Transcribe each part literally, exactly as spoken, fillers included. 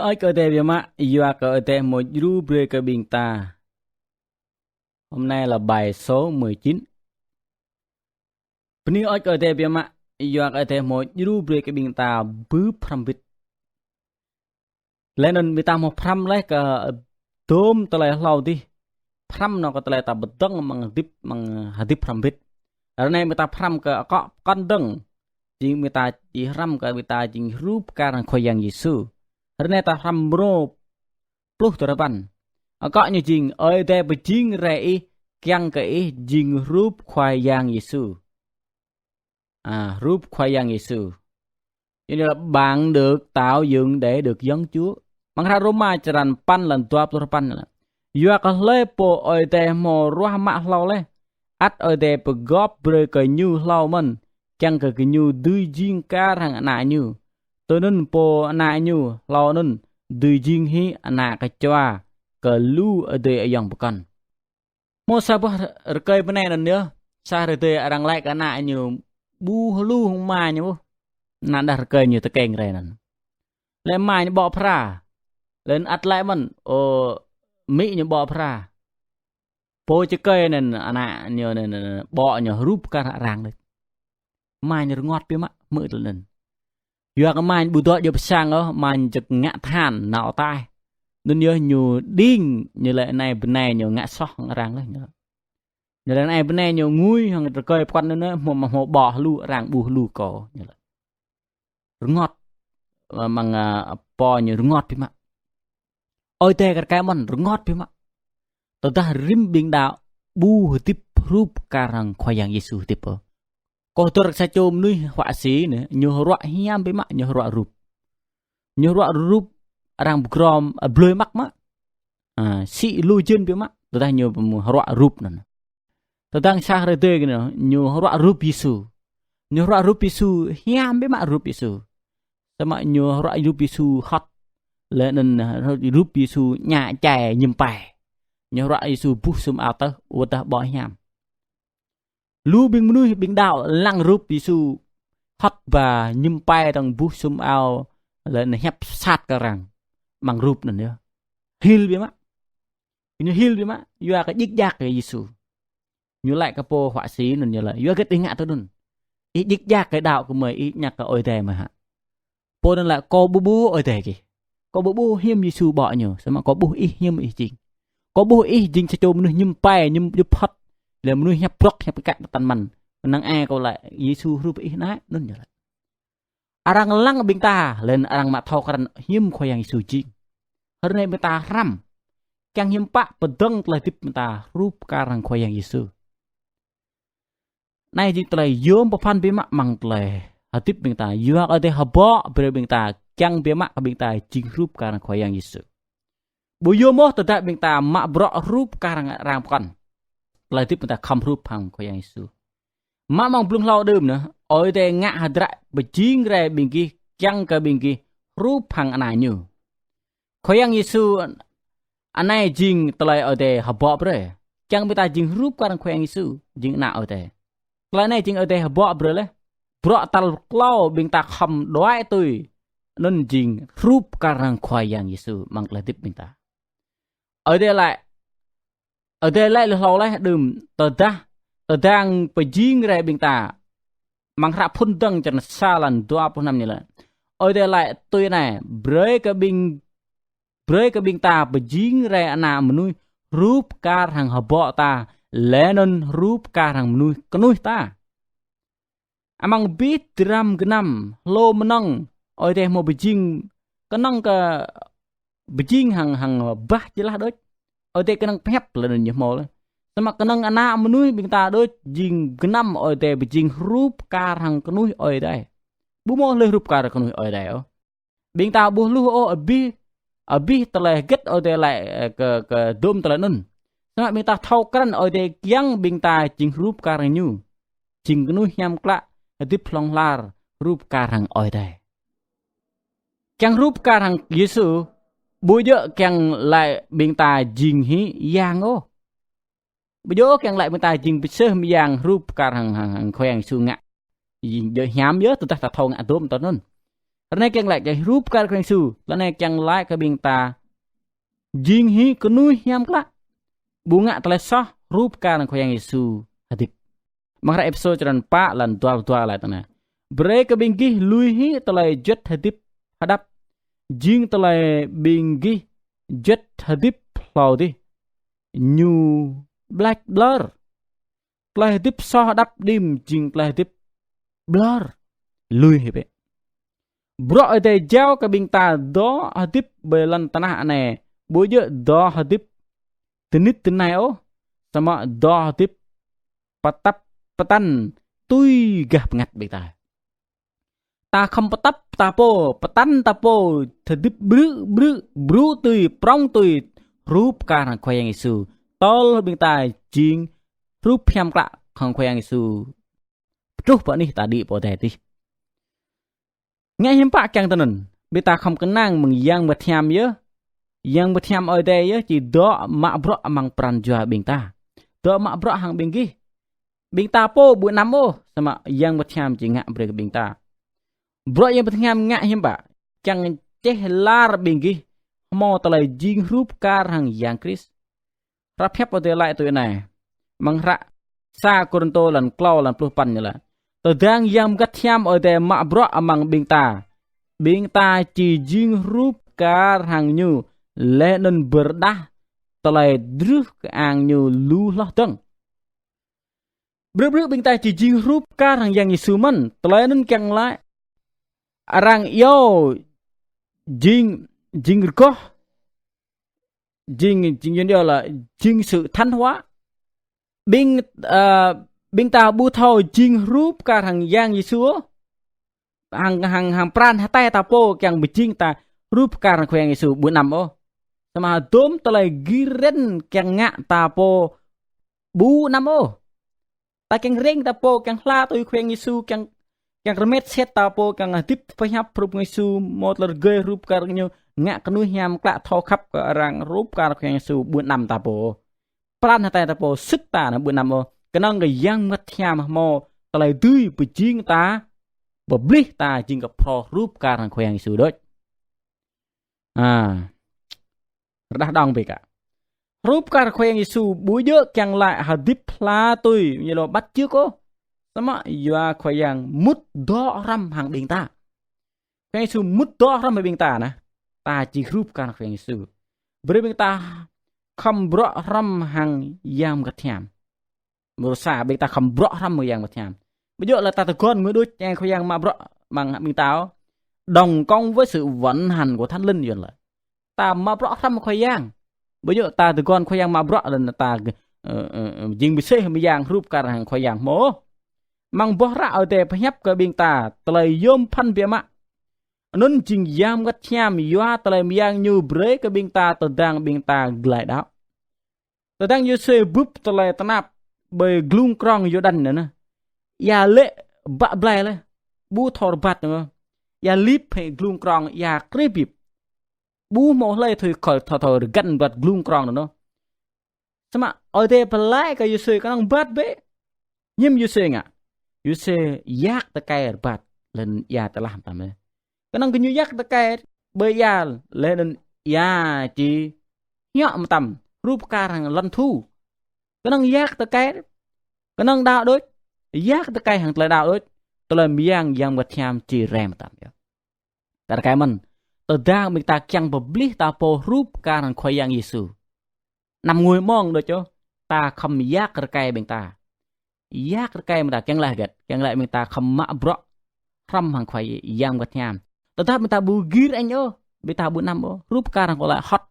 Ơi kơ Ơi Adai biă mă, yua kơ Ơi Adai hmâo djru brơi kơ ƀing ta. Hôm nay là bài số mười chín. Bơni ơi kơ Ơi Adai biă mă, yua kơ Ơi Adai hmâo djru brơi kơ ƀing ta bưp hrăm bit. Laih anŭn ƀing ta hmâo pơhrăm laih kơ tơm tơlơi hlâo adih. Pơhrăm nao kơ tơlơi ta pơdơ̆ng amăng hơdip, amăng hơdip hrăm bit. Ră anai ƀing ta pơhrăm kơ akŏ pơkŏn dơ̆ng. Jing ƀing ta či hrăm kơ ƀing ta jing hrup kar hăng Khua Yang Yêsu. Ră anai ta hrăm mrô pluh duarơpăn. Akŏ ñu jing: Ơi Adai pơjing rai ih, kiăng kơ ih jing hrup Khua Yang Yêsu. À, hrup Khua Yang Yêsu. Yua anŭn là bạn được tạo dựng để được giống Chúa. Amăng hră Rôma črăn păn lăn dua pluh păn là: Yua kơ hlơi pô Ơi Adai hmâo ruah mă hlâo laih, ăt Ơi Adai pơgop brơi kơ ñu hlâo mơ̆n, kiăng kơ gơñu dưi jing kar hăng ană ñu. Tui anŭn pô ană ñu hlâo anŭn dưi jing hĭ ană kơčua kơ lu adơi ayŏng pơkŏn. Hmâo sa boh rơkơi bơnai anŭn yơh, sa hrơi tơdơi arăng laĭ kơ ană ñu ƀu hluh hăng ama ñu ôh. Ană đah rơkơi ñu tơkeng rai anŭn. Laĭ ama ñu ƀô̆ phara. Laĭ anŭn ăt laĭ mơ̆n, ơ, amĭ ñu ƀô̆ phara. Pô čơkơi anŭn ană ñu anŭn, anŭn, ƀô̆ ñu hrup kar arăng đôč. Ama ñu rơngot biă mă, hmư̆ tơlơi anŭn. Yua kơ ama ñu ƀu dŏ djơ̆ pơ sang ôh, ama ñu čơk ngă tơhan, nao ataih. Anŭn yơh ñu đing, ñu laĭ anai bơnai ñu ngă soh hăng arăng laih ñu. Ñu laĭ anai bơnai ñu ngui hăng rơkơi pơkŏn anŭn, hmâo, hmâo ƀô̆ hlu, arăng ƀu hlu kâo, ñu laĭ. Rơngot, amăng, à, pô ñu rơngot biă mă. Ơi Adai kar kaĭ mơ̆n, rơngot biă mă. Tơdah rĭm ƀing đaŏ ƀu hơdip hrup kar hăng Khua Yang Yêsu hơdip ôh. Kâo hơdơr sa čô mơnuih huă si anai, ñu hơruă hiam biă mă, ñu hơruă rup. Ñu hơruă rup arăng pơgrŏm, à, blơi mă mă. À, sĭ lu jên biă mă, tơdah ñu hơruă rup anŭn. Tơdang sa hrơi tơdơi kơ ñu, ñu hơruă rup Yêsu. Ñu hơruă rup Yêsu, hiam biă mă rup Yêsu. Samơ̆ ñu hơruă rup Yêsu hŏt. Laih anŭn rup Yêsu ñă čai ñim pai. Ñu hơruă Yêsu buh sum ao tơh, wơ̆t tơdah ƀô̆ hiam. Lu ƀing mơnuih ƀing đaŏ lăng rup Yêsu hŏt ba ñim pai tơ̆ng buh sum ao laih anŭn hiăp sat kơ arăng amăng rup anŭn yơh. Hil biă mă. Ñu hil biă mă, yua kơ djik djak kơ Yêsu. Ñu laĭ kơ pô huă si anŭn ñu laĭ: Yua hơget ih ngă tui anŭn? Ih djik djak kơ đaŏ gơmơi, ih ñă kơ Ơi Adai mơ̆ hă? Pô anŭn laĭ: Kâo ƀu ƀuh Ơi Adai gih. Kâo ƀu ƀuh hiư̆m Yêsu ƀô̆ ñu, samơ̆ kâo ƀuh ih hiư̆m ih jing. Kâo ƀuh ih jing sa čô mơnuih ñim pai, ñim djŭp hŏt. Laih mơnuih hiăp brŏk, hiăp kơkă tơnăn mơ̆n. Năng ai kâo laĭ Yêsu hrup ih anai, anŭn ñu laĭ. Arăng lăng ƀing ta, laih anŭn arăng mă thâo krăn hiư̆m Khua Yang Yêsu jing. Hrơi anai ƀing ta hrăm. Kiăng hiư̆m pă pơdơ̆ng tơlơi hơdip ƀing ta hrup kar hăng Khua Yang Yêsu. Anai jing tơlơi yôm pơphan biă mă amăng tơlơi hơdip ƀing ta. Yua kơ Ơi Adai hơbŏ brơi ƀing ta, kiăng biă mă kơ ƀing ta jing hrup kar hăng Khua Yang Yêsu. Ƀu yôm ôh tơdah ƀing ta mă bruă hrup kar hăng arăng pơkŏn. Tơlơi hơdip ƀing ta khŏm hrup hăng Khua Yang Yêsu. Mă amăng blung hlâo đưm anai, Ơi Adai ngă hơdră pơjing rai ƀing gih, kiăng kơ ƀing gih hrup hăng ană ñu. Khua Yang Yêsu anai jing tơlơi Ơi Adai hơbŏ brơi. Kiăng ƀing ta jing hrup kar hăng Khua Yang Yêsu, jing ană Ơi Adai. Tơlơi anai jing Ơi Adai hơbŏ brơi laih. Bruă tal klâo ƀing ta khŏm đuaĭ tui anŭn jing hrup kar hăng Khua Yang Yêsu amăng tơlơi hơdip ƀing ta. Ơi Adai laĭ, Ơi Adai laĭ lui hlâo laih đưm, tơdah, tơdang pơjing rai ƀing ta. Amăng hră Phŭn Dơ̆ng črăn sa lăn dua pluh năm ñu laĭ: Ơi Adai laĭ tui anai: Brơi kơ ƀing, brơi kơ ƀing ta pơjing rai ană mơnuih hrup kar hăng hơbŏ ta, laih anŭn hrup kar hăng mơnuih kơnuih ta. Amăng abih dram gơnam hlô mơnơ̆ng, Ơi Adai hmâo pơjing, kơnơ̆ng kơ pơjing hăng, hăng bah jơlah đôč. Ơi Adai kơnơ̆ng pơhiăp laih anŭn ñu hmâo laih. Samơ̆ kơnơ̆ng ană mơnuih ƀing ta đôč jing gơnam Ơi Adai pơjing hrup kar hăng kơnuih Ơi Adai. Ƀu hmâo hlơi hrup kar kơnuih Ơi Adai ôh. Ƀing ta ƀu hluh ôh abih, abih tơlơi hơget Ơi Adai laĭ, ơ, kơ, kơ dôm tơlơi anŭn. Samơ̆ ƀing ta thâo krăn Ơi Adai kiăng ƀing ta jing hrup kar hăng ñu. Jing kơnuih hiam klă, hơdip hlŏng lar, hrup kar hăng Ơi Adai. Kiăng hrup kar hăng Yêsu, ƀu djơ̆ kiăng laĭ ƀing ta jing hĭ yang ôh. Ƀu djơ̆ kiăng laĭ ƀing ta jing pơseh mơyang hrup kar hăng, hăng, hăng Khua Yang Yêsu ngă. Jing djơ̆ hiam yơh, tơdah ta thâo ngă dôm tơlơi anŭn. Ră anai kiăng laĭ kơ hrup kar Khua Yang Yêsu, ră anai kiăng laĭ kơ ƀing ta jing hĭ kơnuih hiam klă ƀu ngă tơlơi soh hrup kar Khua Yang Yêsu hơdip. Amăng hră Êphêsô črăn pă lăn dua pluh dua laĭ tui anai: Brơi kơ ƀing gih lui hĭ tơlơi juăt hơdip hơđăp, jing tơlơi ƀing gih juăt hơdip hlâo adih, ñu ƀlač ƀlơr. Tơlơi hơdip soh hơđăp đĭm jing tơlơi hơdip ƀlơr. Lui hĭ bĕ. Bruă Ơi Adai jao kơ ƀing ta dŏ hơdip ƀơi lŏn tơnah anai, ƀu djơ̆ dŏ hơdip tơnit tơnai ôh, samơ̆ dŏ hơdip pơtăp pơtăn tui gah bơngăt ƀing ta. Ta khŏm pơtăp ta pô, pơtăn ta pô, hơdip ƀrư̆ ƀrư̆, brŭ tui, prŏng tui, hrup kar hăng Khua Yang Yêsu. Tơl ƀing ta jing hrup hiam klă hăng Khua Yang Yêsu. Pơtruh pơ anih ta đĭ pơ adai adih. Ngă hiư̆m pă kiăng tui anŭn, ƀing ta khŏm kơnang mơ̆ng Yang Bơngăt Hiam yơh. Yang Bơngăt Hiam Ơi Adai yơh či dŏ mă bruă amăng pran jua ƀing ta. Dŏ mă bruă hăng ƀing gih. Ƀing ta pô ƀu anăm ôh, samơ̆ Yang Bơngăt Hiam či ngă brơi kơ ƀing ta. Bruă Yang Bơngăt Hiam ngă hiư̆m pă, kiăng čeh lar ƀing gih hmâo tơlơi jing hrup kar hăng Yang Krist. Hră pơhiăp Ơi Adai laĭ tui anai. Amăng hră sa Kôrintô lăn klâo lăn pluh păn ñu laĭ: Tơdang Yang Bơngăt Hiam Ơi Adai mă bruă amăng ƀing ta, ƀing ta či jing hrup kar hăng ñu, laih anŭn pơrơđah tơlơi drưh kơang ñu lu hloh dơ̆ng. Ƀrư̆ ƀrư̆ ƀing ta či jing hrup kar hăng Yang Yêsu mơ̆n, tơlơi anŭn kiăng laĭ arăng iâu jing, jing rơgoh, jing, jing yun iâu laĭ jing sự thánh hóa. Ƀing, ơ, ƀing ta ƀu thâo jing hrup kar hăng Yang Yêsu ôh. Hăng, hăng, hăng pran hơtai ta pô kiăng pơjing ta hrup kar hăng Khua Yang Yêsu ƀu anăm ôh. Samơ̆ hơdôm tơlơi gir ren kiăng ngă ta pô ƀu anăm ôh. Ta kiăng rĕng ta pô, kiăng hla tui Khua Yang Yêsu, kiăng, kiăng rơmet sĕt ta pô, kiăng hơdip pơhiăp hrup Khua Yang Yêsu, hmâo tơlơi rơgơi hrup kar ñu, ngă kơnuih hiam klă thâo khăp kơ arăng hrup kar Khua Yang Yêsu ƀu anăm ta pô. Pran hơtai ta pô, sĭt ta anŭn ƀu anăm ôh. Kơnơ̆ng kơ Yang Bơngăt Hiam hmâo tơlơi dưi pơjing ta, pơblih ta jing kơ phrâo hrup kar hăng Khua Yang Yêsu đôč. A. Rơđah đŏng ƀing gih. Hrup kar Khua Yang Yêsu ƀu djơ̆ kiăng laĭ hơdip hla tui ñu lŏ bắt chước ôh. Samơ̆ yua Khua Yang mŭt dŏ hrŏm hăng ƀing ta. Khua Yang Yêsu mŭt dŏ hrŏm hăng ƀing ta anai. Ta či hrup kar Khua Yang Yêsu. Brơi ƀing ta khŏm bruă hrŏm hăng Yang Bơngăt Hiam. Mrô sa, ƀing ta khŏm bruă hrŏm hăng Yang Bơngăt Hiam. Ƀu djơ̆ lĕ ta tơguan ngui đôč, ơ, Khua Yang mă bruă amăng ƀing ta ôh. Đồng công với sự vận hành của Thánh Linh yun laĭ. Ta mă bruă hrŏm hăng Khua Yang. Ƀu djơ̆ ta tơguan Khua Yang mă bruă lĕ ta, ơ, ơ, ơ, jing pơsêh mơyang hrup kar hăng Khua Yang hmâo. Amăng boh hră Ơi Adai pơhiăp kơ ƀing ta, tơlơi yôm phăn biă mă. Anŭn jing Yang Bơngăt Hiam yua tơlơi mơyang ñu brơi kơ ƀing ta tơdang ƀing ta glaĭ đaŏ. Tơdang Yôsuê bưp tơlơi tơnap ƀơi glung krong Yôrdan anŭn, ia lê̆ bă blai laih, ƀu thâo rơbat ôh. Ia lip hĭ glung krong, ia krê bip. Ƀu hmâo hlơi thâo, thâo, thâo rơgăn rơbat glung krong anŭn ôh. Samơ̆ Ơi Adai pơlaĭ kơ Yôsuê kơnơ̆ng rơbat bĕ. Hiư̆m Yôsuê ngă? Yôsuê yak tơkai rơbat, laih anŭn ia tơlah mơtam laih. Kơnơ̆ng gơñu yak tơkai ƀơi ia, laih anŭn ia či hiŏk mơtam, hrup kar hăng lŏn thu. Kơnơ̆ng yak tơkai, kơnơ̆ng đaŏ đôč, yak tơkai hăng tơlơi đaŏ đôč, tơlơi mơyang Yang Bơngăt Hiam či rai mơtam yơh. Tơkai mơ̆n, tơdang ƀing ta kiăng pơblih ta pô hrup kar hăng Khua Yang Yêsu. Anăm ngui mơ̆ng đôč ôh, ta khŏm yak rơkai ƀing ta. Yak rơkai ƀing ta kiăng laĭ hơget, kiăng laĭ ƀing ta khŏm mă bruă hrŏm hăng Khua Yang Bơngăt Hiam. Tơdah ƀing ta ƀu gir añ ôh, ƀing ta ƀu anăm ôh, hrup kar hăng kâo laĭ hŏt.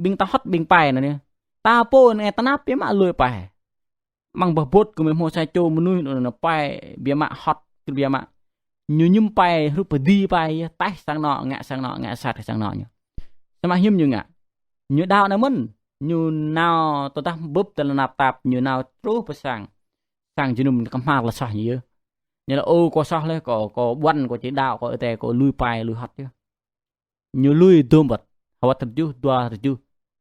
Ƀing ta hŏt ƀing pai anai. Ta pô anai tơnap biă mă lui pai. Amăng boh bôt kơ mơ̆ hmâo sa čô mơnuih anŭn pai biă mă hŏt, kơ biă mă. Ñu mơñum pai hrup pơdi pai yơh, taih sang anŏ, ngă sang anŏ, ngă sat kơ sang anŏ ñu. Samơ̆ hiư̆m ñu ngă? Ñu đaŏ anai mơ̆n, ñu nao tơdah bưp tơlơi tơnap tap, ñu nao truh pơ sang. Sang jơnum kơhma̱l tơlơi soh ñu yơh. Ñu laĭ, ơ, kâo soh laih, kâo, kâo ƀuăn, kâo či đaŏ, kâo Ơi Adai, kâo lui pai, lui hŏt yơh. Ñu lui dôm wơ̆t, hơwơ̆t rơjuh, dua rơjuh.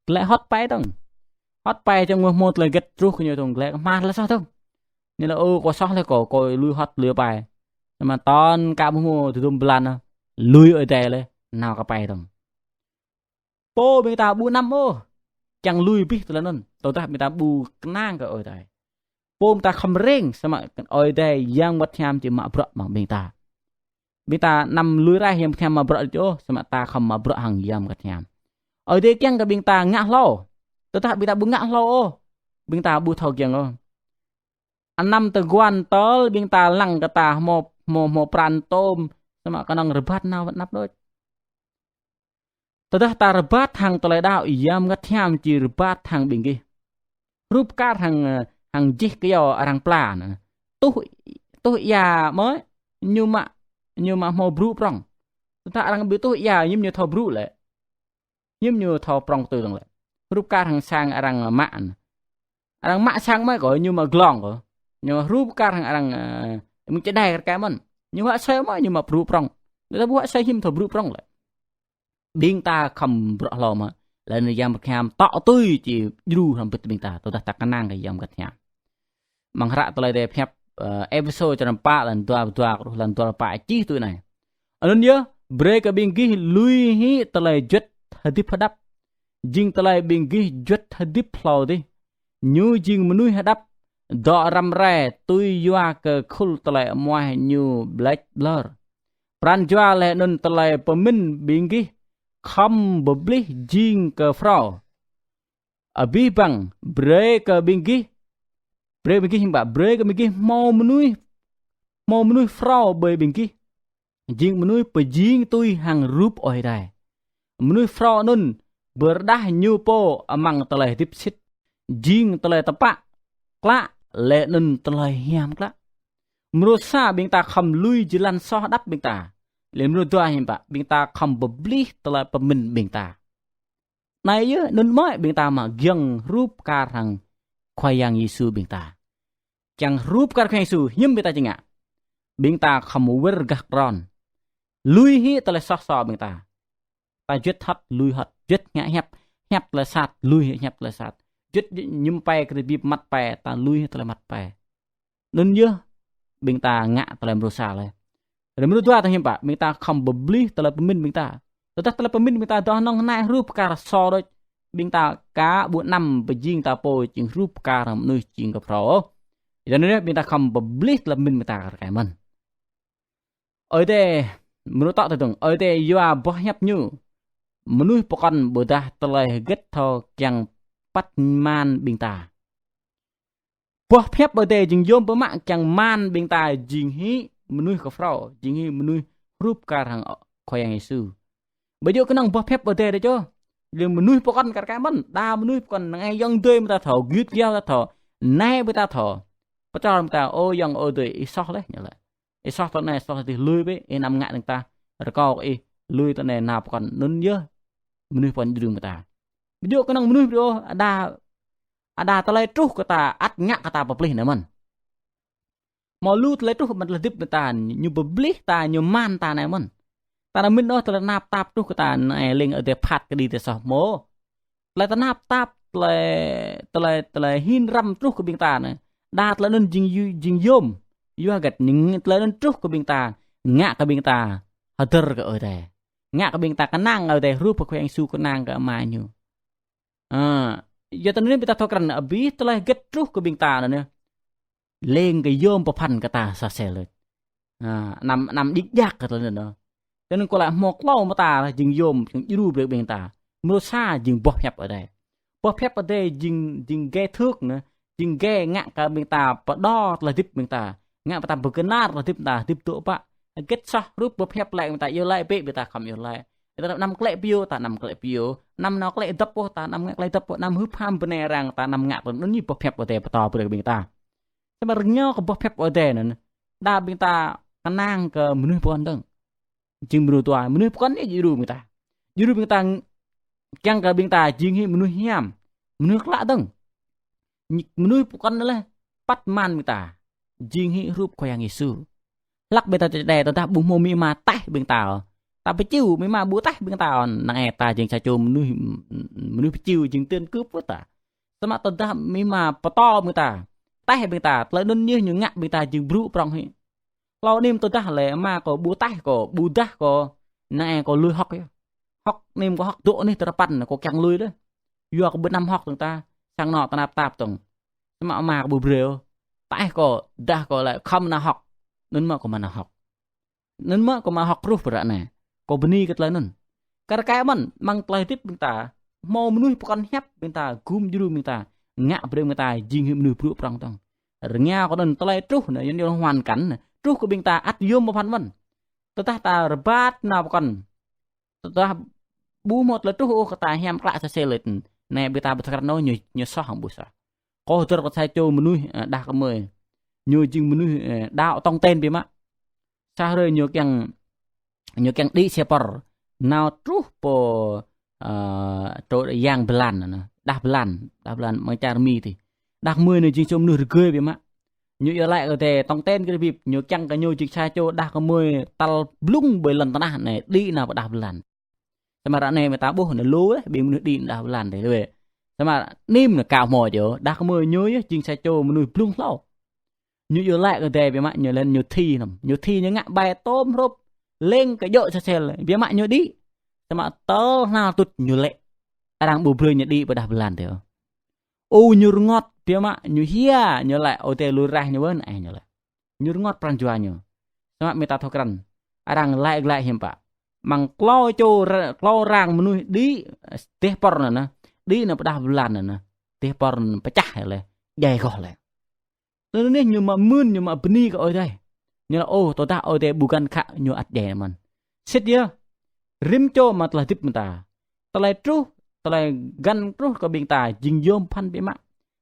Glaĭ hŏt pai dơ̆ng. Hŏt pai dơ̆ng mơ̆ hmâo tơlơi hơget truh kơ ñu dơ̆ng, glaĭ kơhma̱l tơlơi soh dơ̆ng. Ñu laĭ, ơ, kâo soh laih kâo, kâo lui hŏt lui pai. Samơ̆ tơl ka ƀu hmâo tơdôm blan ôh. lui Ơi Adai lĕ, nao kơ pai dơ̆ng. Pô ƀing ta ƀu năm ôh, kiăng lui abih tơlơi anŭn, tơdah ƀing ta ƀu kơnang kơ Ơi Adai. Pô ƀing ta khŏm reng, samơ̆ Ơi Adai Yang Bơngăt Hiam či mă bruă amăng ƀing ta. Ƀing ta năm lui raih Yang Bơngăt Hiam mă bruă đôč ôh, samơ̆ ta khŏm mă bruă hăng Yang Bơngăt Hiam. Ơi Adai kiăng kơ ƀing ta ngă hlâo. Tơdah ƀing ta ƀu ngă hlâo ôh, ƀing ta ƀu thâo kiăng ôh. Anăm tơguan tơl ƀing ta lăng kơ ta hmâo, hmâo, hmâo pran tôm, samơ̆ kơnơ̆ng rơbat nao wơ̆t anăp đôč. Tơdah ta rơbat hăng tơlơi đaŏ, Yang Bơngăt Hiam či rơbat hăng ƀing gih. Hrup kar hăng, ơ, hăng jih kơyâo arăng pla anŭn. Tuh, tuh ia mơ̆, ñu mă, ñu mă hmâo brŭ prŏng. Tơdah arăng ƀu tuh ia, hiư̆m ñu thâo brŭ lĕ. Hiư̆m ñu thâo prŏng tui dơ̆ng lĕ. Hrup kar hăng sang arăng mă anŭn. Arăng mă sang mơ̆ kơ ñu mă glông kơ. Ñu hrup kar hăng arăng, ơ, mơ̆ng čơđai kar kaĭ mơ̆n. Ñu huă asơi mơ̆ ñu mă brŭ prŏng. Tơdah ƀu huă asơi hiư̆m thâo brŭ prŏng lĕ. Ƀing ta khŏm bruă hlâo mơ̆. Laih anŭn Yang Bơngăt Hiam tŏ tui či djru hrŏm bĭt ƀing ta. Tơdah ta kơnang kơ Yang Bơngăt Hiam. Amăng hră tơlơi Adai pơhiăp, ơ, Êphêsô črăn pă, lăn dua pluh dua truh lăn dua pluh pă čih tui anai. Anŭn yơh, brơi kơ ƀing gih lui hĭ tơlơi juăt hơdip hơđăp. Jing tơlơi ƀing gih juăt hơdip hlâo adih. Ñu jing mơnuih hơđăp, dŏ răm rai, tui yua kơ khul tơlơi amoaih ñu ƀlĕč ƀlơr. Pran jua laih anŭn tơlơi pơmĭn ƀing gih khŏm pơblih jing kơ phrâo. Abih bang, brơi kơ ƀing gih, brơi ƀing gih hiư̆m pă, brơi kơ ƀing gih hmâo mơnuih, hmâo mơnuih phrâo ƀơi ƀing gih. Jing mơnuih pơjing tui hăng rup Ơi Adai. Mơnuih phrâo anŭn pơrơđah ñu pô amăng tơlơi hơdip sĭt. Jing tơlơi tơpă klă, laih anŭn tơlơi hiam klă. Mrô sa ƀing ta khŏm lui jơlan soh hơđăp ƀing ta. Laih mrô dua hiư̆m pă, ƀing ta khŏm pơblih tơlơi pơmĭn ƀing ta. Anai yơh, anŭn mơ̆ ƀing ta mă giŏng hrup kar hăng Khua Yang Yêsu ƀing ta. Kiăng hrup kar Khua Yang Yêsu, hiư̆m ƀing ta či ngă. Ƀing ta khŏm wơr gah trŏn. Lui hĭ tơlơi soh sô ƀing ta. Ta juăt hơ̆t, lui hơ̆t, juăt ngă hiăp, hiăp tơlơi sat, lui hĭ hiăp tơlơi sat. Juăt ñŭm pai kơ tơlơi bip măt pai, ta lui hĭ tơlơi măt pai. Anŭn yơh, ƀing ta ngă tơlơi mrô sa lĕ. Rơmrô dua ta hiư̆m pă, ƀing ta khŏm pơblih tơlơi pơmĭn ƀing ta. Tơdah tơlơi pơmĭn ƀing ta dŏ nŏng nai hrup kar sô đôč, ƀing ta aka ƀu năm pơjing ta pô jing hrup kar mơnuih jing kơ phrâo. Yua anŭn yơh ƀing ta khŏm pơblih tơlơi pơmĭn ƀing ta kar kaĭ mơ̆n. Ơi Adai, mrô tŏ tơdơ̆ng, Ơi Adai yua boh hiăp ñu. Mơnuih pơkŏn ƀôdah tơlơi hơget thâo kiăng păt man ƀing ta. Boh pơhiăp Ơi Adai jing yôm pơmă kiăng man ƀing ta jing hĭ mơnuih kơ phrâo, jing hĭ mơnuih hrup kar hăng Khua Yang Yêsu. Ƀu djơ̆ kơnơ̆ng boh pơhiăp Ơi Adai đôč ôh. Lĕ mơnuih pơkŏn kar kaĭ mơ̆n, đa mơnuih pơkŏn năng ai yŏng dơi mơta thâo, gưt gao mơta thâo. Nai mơta thâo. Pơčrâo mơta, ơ yŏng ơ dơi, ih soh leh, ñu laĭ. Ih soh tơ anai, soh tơ adih, lui bĕ, ih anăm ngă nơ̆ng tah, rơkâo kơ ih, lui tơ anai nao pơkŏn, anŭn yơh mơnuih pơkŏn jrŭng mơta. Ƀu djơ̆ kơnơ̆ng mơnuih ôh, đa, đa tơlơi truh kơ ta, ăt ngă kơ ta pơplih anai mơ̆n. Hmâo lu tơlơi truh amăng tơlơi hơdip ta, ñu pơplih ta, ñu man ta anai mơ̆n. Ta anăm mĭn ôh tơlơi tơnap tap truh kơ ta anai leng Ơi Adai phat kơđi ta soh hmâo. Tơlơi tơnap tap, tơlơi, tơlơi, tơlơi hin răm truh kơ ƀing ta anai. Đa tơlơi anŭn jing yu-, jing yôm. Yua hơget ñu tơlơi anŭn truh kơ ƀing ta, ngă kơ ƀing ta hơdơr kơ Ơi Adai. Ngă kơ ƀing ta kơnang Ơi Adai hrup kơ Khua Yang Yêsu kơnang kơ Ama ñu. Ơ, yua tơ anŭn ƀing ta thâo krăn abih tơlơi hơget truh kơ ƀing ta anŭn. Leng kơ yôm pơphan kơ ta sa sel. Ơ, anăm, anăm djik djak kơ tơlơi anŭn. Tơ anŭn kâo laĭ hmâo klâo mơta jing yôm, jing djru brơi ƀing ta. Mrô sa jing boh pơhiăp Ơi Adai. Boh pơhiăp Ơi Adai jing, jing gai thước anai, jing gai ngă kơ ƀing ta pơđo tơlơi hơdip ƀing ta. Ngă ƀing ta pơkơnar tơlơi hơdip ƀing ta, hơdip dŏ pă. Hơget soh hrup boh pơhiăp laĭ ƀing ta iâu laĭ bĕ, ƀing ta khŏm iâu laĭ. Ƀing ta anăm klĕ pioh, ta anăm klĕ pioh. Anăm nao klĕ dŏp ôh, ta anăm ngă klĕ dŏp ôh. Anăm hưp ham bơnai arăng, ta anăm ngă tui anŭn ñu boh pơhiăp Ơi Adai pơtô brơi kơ ƀing ta. Samơ̆ rơngiao kơ boh pơhiăp Ơi Adai anŭn. Đa ƀing ta kơnang kơ mơnuih pơkŏn dơ̆ng. Jing mơnuih dua, mơnuih pơkŏn anai djru ƀing ta. Djru ƀing ta kiăng kơ ƀing ta jing hĭ mơnuih hiam, mơnuih klă dơ̆ng. Mơnuih pơkŏn anai lĕ păt man ƀing ta. Jing hĭ hrup Khua Yang Yêsu. Hlăk ƀing ta čơđai tơdah ƀu hmâo amĭ ama taih ƀing ta. Ta pơčiu amĭ ama ƀu taih ƀing ta. Năng ai ta jing sa čô mơnuih, mơnuih pơčiu jing tơ̆n kưp pơ ta. Samơ̆ tơdah amĭ ama pơtô ƀing ta, taih ƀing ta, tơlơi anŭn yơh ñu ngă ƀing ta jing brŭ prŏng hĭ. Hlâo anai tơdah lĕ ama kâo ƀu taih kâo, ƀu dah kâo, năng ai kâo lui hŏk yơh. Hŏk, anih kâo hŏk dŏ anih tơrơpăn, kâo kiăng lui đôč. Yua kơ ƀu anăm hŏk dơ̆ng ta, sang anŏ tơnap tap dơ̆ng. Samơ̆ ama kâo ƀu brơi ôh. Taih kâo, dah kâo lĕ khŏm nao hŏk. Anŭn mơ̆ kâo mă nao hŏk. Anŭn mơ̆ kâo mă hŏk truh pơ ră anai. Kâo bơni kơ tơlơi anŭn. Kar kaĭ mơ̆n, amăng tơlơi hơdip ƀing ta, hmâo mơnuih pơkŏn hiăp ƀing ta, gum djru ƀing ta, ngă brơi ƀing ta jing hĭ mơnuih brŭ prŏng dơ̆ng. Rơngiao kơ anŭn tơlơi truh anai, yua anŭn hoàn cảnh anai, truh kơ ƀing ta ăt yôm pơphan mơ̆n. Tơdah ta rơbat nao pơkŏn, tơdah ƀu hmâo tơlơi truh ôh kơ ta hiam klă sơsel lĕ. Anai ƀing ta ƀu thâo krăn ôh ñu, ñu soh hăng ƀu soh. Kâo hơdơr kơ sa čô mơnuih, ơ, đah kơmơi. Ñu jing mơnuih, ơ, đaŏ tong ten biă mă. Sa hrơi ñu kiăng, ñu kiăng đĭ xe pơr. Nao truh pơ, ơ, trô Yang Blan anŭn, đah Blan, đah Blan amăng čar Mi tih. Đah kơmơi anai jing čô mơnuih rơgơi biă mă. Ñu iâu laĭ kơ Ơi Adai tong ten kơ rơbip, ñu kiăng kơ ñu jing sa čô đah kơmơi tal blung ƀơi lŏn tơnah anai, đĭ nao pơ đah Blan. Samơ̆ ră anai mơ̆ ta ƀuh anai lu laih, ƀing mơnuih đĭ đah Blan dih lu. Samơ̆ anih anai kâo hmâo čô, đah kơmơi ñu yơh jing sa čô mơnuih blung hlâo. Ñu iâu laĭ kơ Ơi Adai biă mă, ñu lĕ ñu thi anŭn. Ñu thi ñu ngă bai tôm hrŏp, leng kơ djơ̆ sơsel, biă mă ñu đĭ. Samơ̆ tơl hnal tuč ñu lĕ. Arăng ƀu brơi ñu đĭ pơ đah Blan dih ôh. Ơ, ñu rơngot biă mă, ñu hia, ñu laĭ Ơi Adai lui raih ñu wơ̆n, ơ, ñu laĭ. Ñu rơngot pran jua ñu. Samơ̆ mơ̆ ta thâo krăn. Arăng laĭ glaĭ hiư̆m pă. Amăng klâo čô ra-, klâo rang mơnuih đĭ, dêh pơr anŭn, đĭ nao pơ đah Blan anŭn, dêh pơr pơčah laih, djai goh laih. Anŭn anih ñu mă mưn, ñu mă bơni kơ Ơi Adai. Ñu laĭ, ơ, tơdah Ơi Adai ƀu găn khă ñu ăt djai mơ̆n. Sĭt yơh, rĭm čô mă tơlơi hơdip mơ̆ng ta. Tơlơi truh, tơlơi găn truh kơ ƀing ta, jing yôm pơphan biă mă.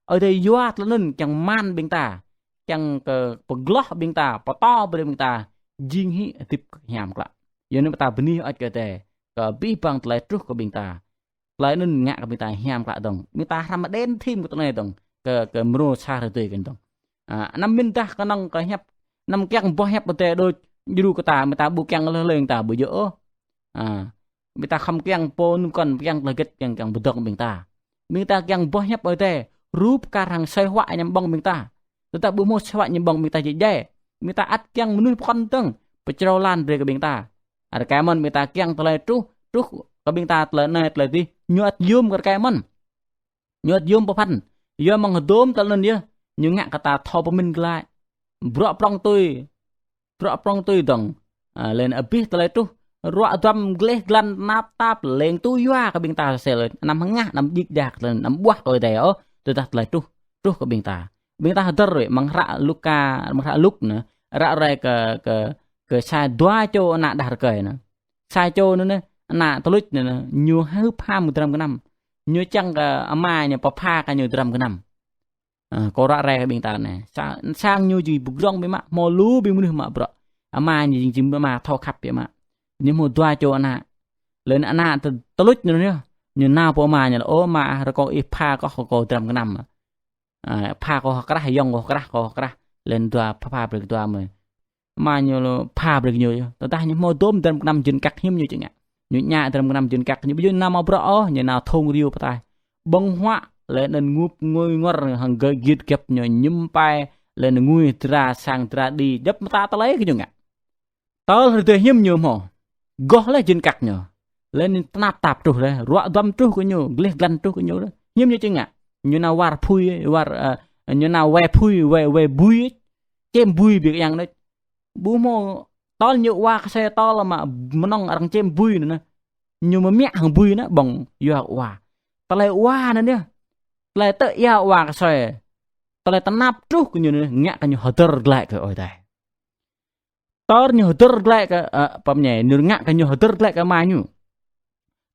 Ơi Adai yua tơlơi anŭn kiăng man ƀing ta, kiăng kơ pơgloh ƀing ta, pơtô brơi ƀing ta, jing hĭ hơdip hiam klă. Yua anŭn ta bơni hơơč kơ Ơi Adai, kơ abih bang tơlơi truh kơ ƀing ta. Tơlơi anŭn ngă kơ ƀing ta hiam klă dơ̆ng. Ƀing ta hrăm đen thim kơ tơlơi anai dơ̆ng. Kơ, kơ mrô sa hrơi tui kơ dơ̆ng. Ă, anăm mĭn dah kơnơ̆ng kơ hiăp. Anăm kiăng boh hiăp Ơi Adai đôč djru kơ ta, ƀing ta ƀu kiăng lơh leng ta ƀu djơ̆ ôh. Ă, ƀing ta khŏm kiăng pô anŭn kŏn kiăng tơlơi hơget kiăng, kiăng pơdơ̆ng ƀing ta. Ƀing ta kiăng boh hiăp Ơi Adai, rup kar hăng asơi huă añăm ƀơ̆ng ƀing ta. Tơdah ƀu hmâo asơi huă añăm ƀơ̆ng ƀing ta jĕ jai. Ƀing ta ăt kiăng mơnuih pơkŏn dơ̆ng, pơčrâo lan brơi kơ ƀing ta. Ăt rơkơi mơ̆n ƀing ta kiăng tơlơi truh, truh kơ ƀing ta tơlơi anai tơlơi adih, ñu ăt yôm kơ rơkơi mơ̆n. Ñu ăt yôm pơphan. Yua mơ̆ng hơdôm tơlơi anŭn yơh, ñu ngă kơ ta thâo pơmĭn glaĭ. Bruă prŏng tui, bruă prŏng tui dơ̆ng. Ă, lĕ anŭn abih tơlơi truh, ruă duăm gleh glan tơnap tap leng tui yua kơ ƀing ta sel, anăm hơngah, anăm djik djak, anăm ƀuah kơ Ơi Adai ôh, tơdah tơlơi truh, truh kơ ƀing ta. Ƀing ta hơdơr wơ̆t, amăng hră Luka, amăng hră Luk anŭn, ră ruai kơ, kơ, kơ sa dua čô ană đah rơkơi anŭn. Sa čô anŭn, ană tơluč anŭn, ñu hưp ham dram gơnam. Ñu čang kơ ama ñu pơpha kơ ñu dram gơnam. Ă, kâo ră ruai kơ ƀing ta anai. Sa-, sang ñu jing pơdrŏng biă mă, hmâo lu ƀing mơnuih mă bruă. Ama ñu jing, jing ama thâo khăp biă mă. Ñu hmâo dua čô ană. Lĕ ană tơ-, tơluč anŭn yơh. Ñu nao pơ ama ñu laĭ, ơ ama ah, rơkâo ih pha kơ kâo dram gơnam. Ă, pha kơ hơkrah, yŏng kơ hơkrah, kơ hơkrah. Lĕ dua pha, pha brơi kơ dua mơi. Ama ñu laĭ pha brơi kơ ñu yơh. Tơdah ñu hmâo dôm dram gơnam jên kăk hiư̆m ñu či ngă. Ñu ñă dram gơnam jên kăk, ñu ƀu djơ̆ nao mă bruă ôh, ñu nao thŏng riu pơtaih. Ƀơ̆ng huă, lĕ anŭn ngŭp ngui ngor hăng gơ̆ giĕt gĕp ñu ñŭm pai, lĕ anŭn ngui dra sang dra đĭ, djŏp mơta tơlơi kơ ñu ngă. Tơl hrơi tui hiư̆m ñu hmâo. Goh laih jên kăk ñu. Lĕ anŭn tơnap tap truh laih, ruă duăm truh kơ ñu, gleh glan truh kơ ñu laih. Hiư̆m ñu či ngă. Ñu nao war phui, war, ă, ñu nao wai phui, wai, wai bui. Čem bui biă kơ yang đôč. Ƀu hmâo tơl ñu wa kơsơi tơl mă mơnơ̆ng arăng čem bui anŭn. Ñu mơmiă hăng bui anŭn ƀơ̆ng yua wa. Tơlơi wa anŭn yơh. Tơlơi tơ ia wa kơsơi. Tơlơi tơnap truh kơ ñu anŭn, ngă kơ ñu hơdơr glaĭ kơ Ơi Adai. Tơl ñu hơdơr glaĭ kơ, ă, pơmơñai, ñu ngă kơ ñu hơdơr glaĭ kơ ama ñu.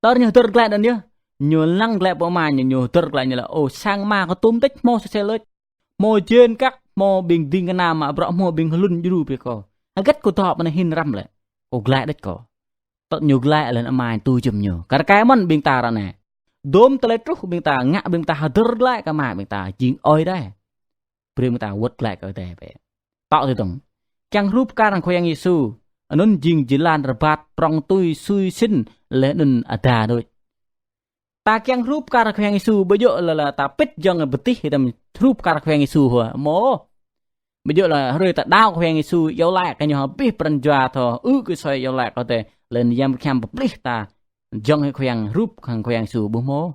Tơl ñu hơdơr glaĭ anŭn yơh. Ñu lăng glaĭ pơ ama ñu, ñu hơdơr glaĭ ñu laĭ, ơ, sang ama kâo tôm tĕč hmâo sel lĕč. Hmâo jên kăk, hmâo ƀing ding kơna mă bruă, hmâo ƀing hlŭn djru brơi kơ kâo. Hơget kâo dŏ pơ anai hĭn răm lĕ. Kâo glaĭ đôč kâo. Tơl ñu glaĭ lĕ ama ñu tui jum ñu. Kar kaĭ mơ̆n ƀing ta ră anai. Dôm tơlơi truh ƀing ta, ngă ƀing ta hơdơr glaĭ kơ ama ƀing ta, jing Ơi Adai. Brơi ƀing ta wơ̆t glaĭ kơ Ơi Adai bĕ. Tŏ tui dơ̆ng. Kiăng hrup kar hăng Khua Yang Yêsu. Anŭn jing jơlan rơbat prŏng tui sui sĭn lĕ anŭn ada đôč. Ta kiăng hrup kar Khua Yang Yêsu ƀu djơ̆ lĕ, lĕ ta pĭt jơ̆ng pơtih hơdôm hrup kar Khua Yang Yêsu hua. Mơ̆. Ƀu djơ̆ lĕ hrơi ta đaŏ Khua Yang Yêsu iâu laĭ kơ ñu abih pran jua thâo ư kơ soi iâu laĭ kơ Ơi Adai. Lĕ Yang Bơngăt Hiam pơplih ta giŏng hĭ Khua Yang, hrup hăng Khua Yang Yêsu ƀu hmâo.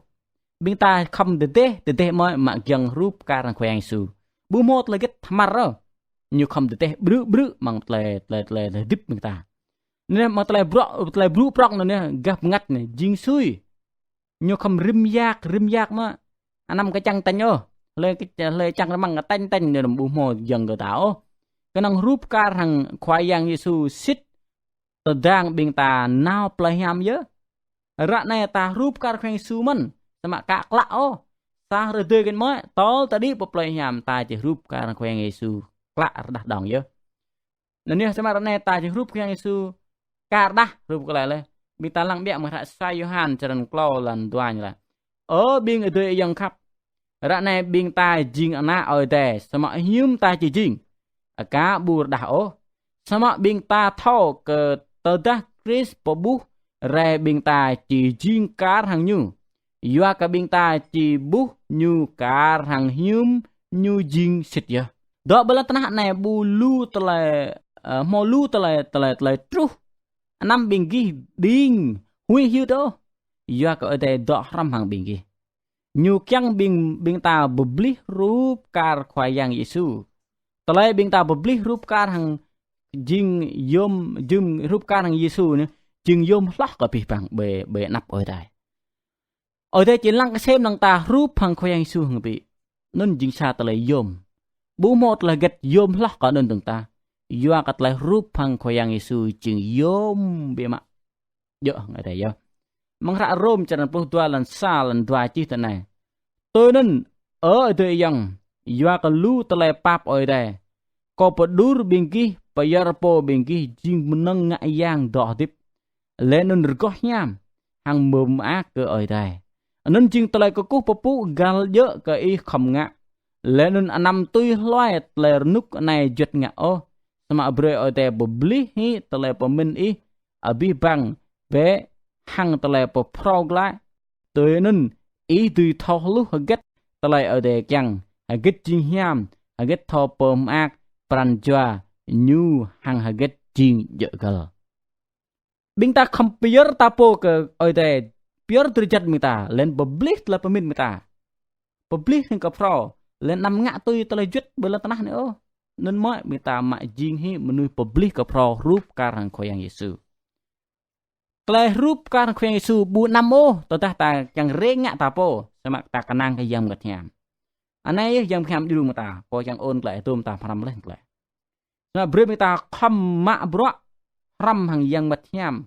Ƀing ta khŏm tơdeh, tơdeh mơ̆ mă giŏng hrup kar hăng Khua Yang Yêsu. Ƀu hmâo tơlơi hơget tơhmar ôh. Ñu khŏm tơdeh brư̆ brư̆ amăng tơlơi, tơlơi, tơlơi hơdip ƀing ta. Anŭn yơh amăng tơlơi bruă, tơlơi brŭ prŏng anŭn yơh gah bơngăt anai jing sui. Ñu khŏm rĭm yak, rĭm yak mơ̆. Anăm kơčăng tañ ôh. Hlơi kơ, hlơi čang rơmang kơ tañ tañ anŭn ƀu hmâo giŏng kơ ta ôh. Kơnơ̆ng hrup kar hăng Khua Yang Yêsu sĭt tơdang ƀing ta nao plơi hiam yơh. Ră anai ta hrup kar Khua Yang Yêsu mơ̆n, samơ̆ ka klă ôh. Sa hrơi tơdơi kĕn mơ̆, tơl ta đĭ pơ plơi hiam ta či hrup kar Khua Yang Yêsu klă rơđah đong yơh. Anŭn yơh samơ̆ ră anai ta či hrup Khua Yang Yêsu ka rơđah hrup kơ lĕ lĕ. Ƀing ta lăng ƀiă mơ̆ng hră sa Yôhan črăn klâo lăn dua ñu laĭ: Ơ ƀing adơi ayŏng khăp, ră anai ƀing ta jing ană Ơi Adai, samơ̆ hiư̆m ta či jing? Aka ƀu rơđah ôh. Samơ̆ ƀing ta thâo kơ tơdah Krist pơƀuh rai ƀing ta či jing kar hăng Ñu. Yua kơ ƀing ta či ƀuh Ñu kar hăng hiư̆m Ñu jing sĭt yơh. Dŏ ƀơi lŏn tơnah anai ƀu lu tơlơi, ơ, hmâo lu tơlơi, tơlơi, tơlơi truh. Anăm ƀing gih đing huĭ hyưt ôh. Yua kơ Ơi Adai dŏ hrŏm hăng ƀing gih. Ñu kiăng ƀing, ƀing ta pơplih hrup kar Khua Yang Yêsu. Tơlơi ƀing ta pơplih hrup kar hăng jing yôm, jing hrup kar hăng Yêsu anai, jing yôm hloh kơ abih bang ƀơi, ƀơi anăp Ơi Adai. Ơi Adai či lăng kơsem lăng ta hrup hăng Khua Yang Yêsu hăng ƀing. Anŭn jing sa tơlơi yôm. Ƀu hmâo tơlơi hơget yôm hloh kơ anŭn dơ̆ng tah. Yua kơ tơlơi hrup hăng Khua Yang Yêsu jing yôm biă mă. Djơ̆ hăng Ơi Adai yơh. Amăng hră Rôm črăn pluh dua lăn sa lăn dua čih tui anai: Tui anŭn, ơ adơi ayŏng, yua kơ lu tơlơi pap Ơi Adai, kâo pơđur ƀing gih, pơyơr pô ƀing gih jing mơnơ̆ng ngă yang dŏ hơdip, laih anŭn rơgoh hiam, hăng mơak kơ Ơi Adai. Anŭn jing tơlơi kơkuh pơpŭ găl djơ̆ kơ ih khŏm ngă. Laih anŭn anăm tui hluai tơlơi rơnŭk anai juăt ngă ôh, samơ̆ brơi Ơi Adai pơplih hĭ tơlơi pơmĭn ih abih bang bĕ hăng tơlơi pơphrâo glaĭ. Tui anŭn ih dưi thâo hluh hơget tơlơi Ơi Adai kiăng, hơget jing hiam, hơget thâo pơmơak pran jua Ñu hăng hơget jing djơ̆ găl. Ƀing ta khŏm pơyơr ta pô kơ Ơi Adai, pơyơr drơi jăt ƀing ta, laih anŭn pơplih tơlơi pơmĭn ƀing ta. Pơplih hăng kơ phrâo, laih anŭn anăm ngă tui tơlơi juăt ƀơi lŏn tơnah anai ôh. Anŭn mơ̆ ƀing ta mă jing hĭ mơnuih pơplih kơ phrâo hrup kar hăng Khua Yang Yêsu. Tơlơi hrup kar Khua Yang Yêsu ƀu anăm ôh, tơdah ta kiăng rai ngă ta pô, samơ̆ ta kơnang kơ Yang Bơngăt Hiam. Anai yơh Yang Bơngăt Hiam djru mơ̆ng ta, kâo kiăng ôn glaĭ tơm ta hrăm laih glaĭ. Samơ̆ brơi ƀing ta khŏm mă bruă hrăm hăng Yang Bơngăt Hiam.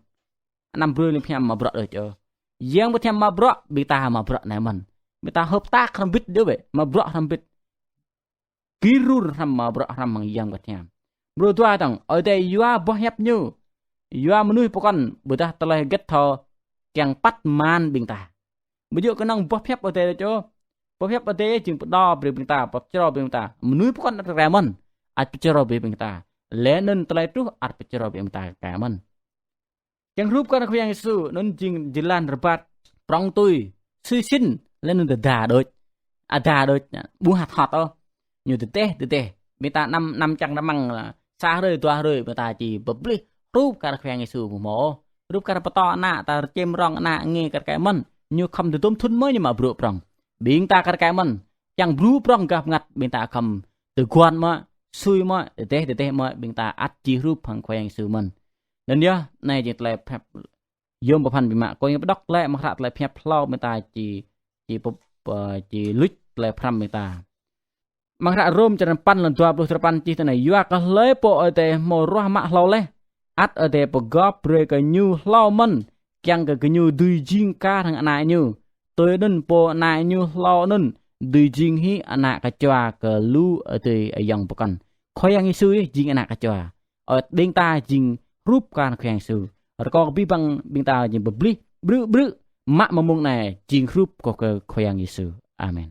Anăm brơi lĕ Bơngăt Hiam mă bruă đôč ôh. Yang Bơngăt Hiam mă bruă, ƀing ta mă bruă anai mơ̆n. Ƀing ta hợp tác hrŏm hơbĭt djơ̆ bĕ, mă bruă hrŏm hơbĭt. Gir rur hrŏm mă bruă hrŏm hăng Yang Bơngăt Hiam. Mrô dua dơ̆ng, Ơi Adai yua boh hiăp Ñu. Yua mơnuih pơkŏn, ƀôdah tơlơi hơget thâo kiăng păt man ƀing ta. Ƀu djơ̆ kơnơ̆ng boh hiăp Ơi Adai đôč ôh. Boh hiăp Ơi Adai jing pơđo brơi ƀing ta, pơčrâo brơi ƀing ta. Mơnuih pơkŏn ăt kơ rai mơ̆n, ăt pơčrâo brơi ƀing ta. Laih anŭn tơlơi truh ăt pơčrâo brơi ƀing ta kơ rai mơ̆n. Kiăng hrup kơ Khua Yang Yêsu, anŭn jing jơlan rơbat, prŏng tui, sui sĭn, laih anŭn tơda đôč. Ada đôč, ƀu hăt hŏt ôh. Ñu tơdeh, tơdeh. Ƀing ta anăm, anăm čang rơmang lĕ sa hrơi, dua hrơi, ƀing ta či pơplih hrup kar Khua Yang Yêsu ƀu hmâo ôh. Hrup kar pơtô ană, ta rơčem rong ană, ngă kar kaĭ mơ̆n. Ñu khŏm tơdôm thŭn mơ̆ ñu mă bruă prŏng. Ƀing ta kar kaĭ mơ̆n. Čang bruă prŏng gah bơngăt, ƀing ta khŏm tơguan mơ̆, sui mơ̆, tơdeh, tơdeh mơ̆, ƀing ta ăt či hrup hăng Khua Yang Yêsu mơ̆n. Anŭn yơh, anai jing tơlơi pơhiăp yôm pơphan biă mă. Kâo kiăng pơđŏk glaĭ amăng hră tơlơi pơhiăp hlâo ƀing ta či, či pơp-, či luč tơlơi pơhrăm ƀing ta. Amăng hră Rôm črăn sapăn lăn dua pluh sapăn čih tui anai: Yua kơ hlơi pô Ơi Adai hmâo ruah mă hlâo laih, ăt Ơi Adai pơgop brơi kơ ñu hlâo mơ̆n, kiăng kơ gơñu dưi jing kar hăng ană Ñu. Tui anŭn pô ană Ñu hlâo anŭn dưi jing hĭ ană kơčua kơ lu adơi ayŏng pơkŏn. Khua Yang Yêsu yơh jing ană kơčua. Ơ, ƀing ta jing hrup kar Khua Yang Yêsu. Rơkâo kơ abih bang ƀing ta jing pơplih brư̆ brư̆ mă mơ̆ng mông anai jing hrup kơ, kơ Khua Yang Yêsu. Amen.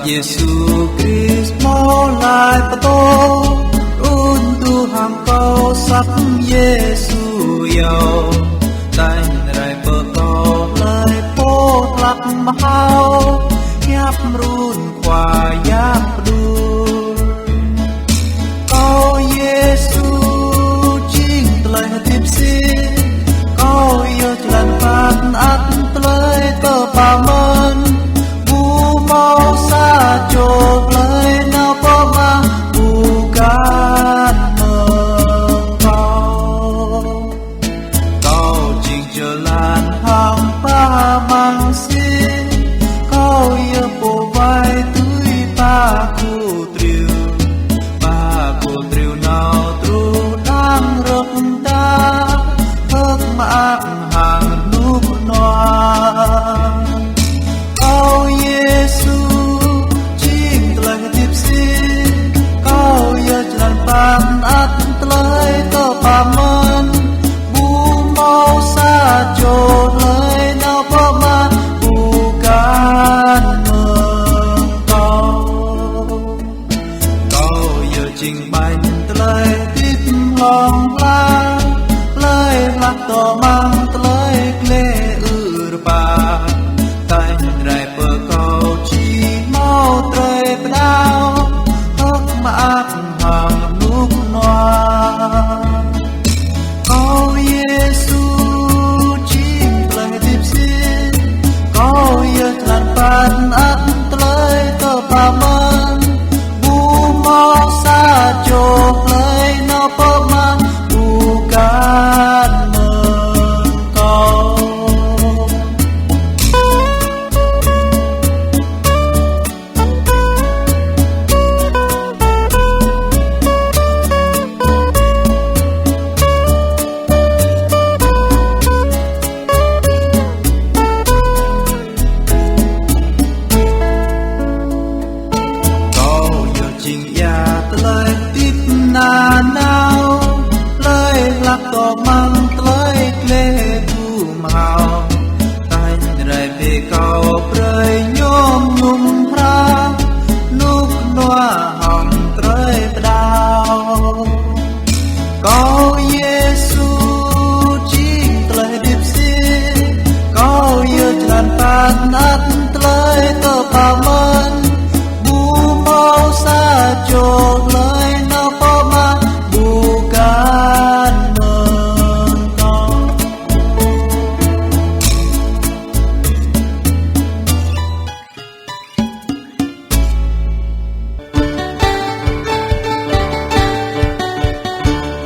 Yêsu Krist hmâo laĭ pơtô, run du hăng kâo săp Yêsu yơh. Tañ rai pơ kâo hlơi pô hlăk mơhao, hiăp run Khua Yang pơđur. Kâo Yêsu jing tơlơi hơdip sĭt, kâo yơh jơlan phat ăt tơlơi tơpă mơ̆n. Ƀu hmâo sa čô hlơi nao pơ Ama ƀu găn mơ̆ng kâo. Kâo jing jơlan hăng pơmăng sĭt, kâo yơh pô wai tui pă kơtriu. Pă kơtriu nao truh đang rơ̆k ta, hơ̆k mơak hăng rơnŭk rơnua. Kâo Yêsu jing tơlơi hơdip sĭt, kâo yơh jơlan phat ăt tơlơi tơpă mơ̆n. Ƀu hmâo sa čô hlơi nao pơ Ama ƀu găn mơ̆ng kâo. Kâo yơh jing ƀañ tơlơi hơdip hlŏng lar, hlơi hlăk dŏ amăng tơlơi gleh ư rơpa. Tañ rai pơ kâo či hmâo drơi pơđao, hơ̆k mơak hăng rơnŭk rơnua. Kâo Yêsu jing tơlơi hơdip sĭt, kâo yơh jơlan phat ăt tơlơi tơpă mơ̆n. Ƀu hmâo sa čô hlơi nao pơ Ama ƀu găn mơ̆ng kâo. Kâo yơh jing ia tơlơi hơdip nanao, hlơi hlăk dŏ amăng